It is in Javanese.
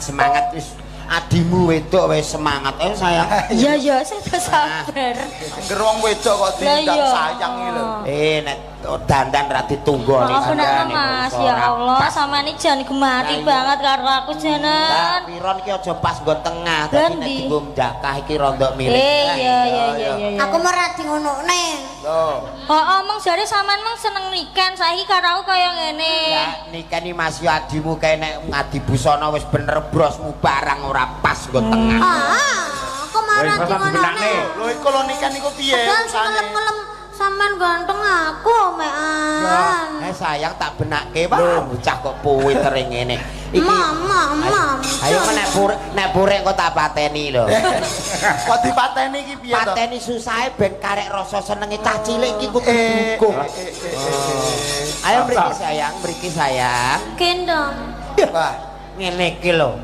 Semangat semangat wis, adimu wedok wis semangat. Ayo, sayang. Iya iya, saya tak sabar. Angger wong wedok kok Lah diundang iya. sayang iki lho. Eh, nek dandan ra ditunggoni Maaf nak sampean. Mas, ya Allah, sama ini jan gemati Lah iya. banget karo aku Lah janan. Piron ki aja pas nggon tengah, dadi nek Lah, ndi? dienggo njakah iki rondok miring. Eh, iya iya iya iya. Aku mau ra di ngonokne. Lho. Oh, omong jare sampean mong seneng niken, saiki karo aku kaya ngene. Lah nikeni Mas yo adimu kae nek ngadi busana wis bener brosmu barang ora pas nggon tengah. Ah, aku mau Wis, ra di rasa ngonokne. dibenakne. Lho, iku lho niken iku piye Padahal sing urusane? ngelem-ngelem sampean ganteng aku mean. Eh, sayang, tak benake. Wah, bocah kok puwiter ngene. Iki Mama, mama. Ayo kok nek purek, nek purek kok tak pateni lho. Kok dipateni iki piye to? Pateni susahe ben karek rasa senenge, cah cilik iki kudu Eh, dukung. eh, eh, eh, eh. Ayo mriki, sayang, mriki, sayang. Gendong. Wah, Ngene iki lho.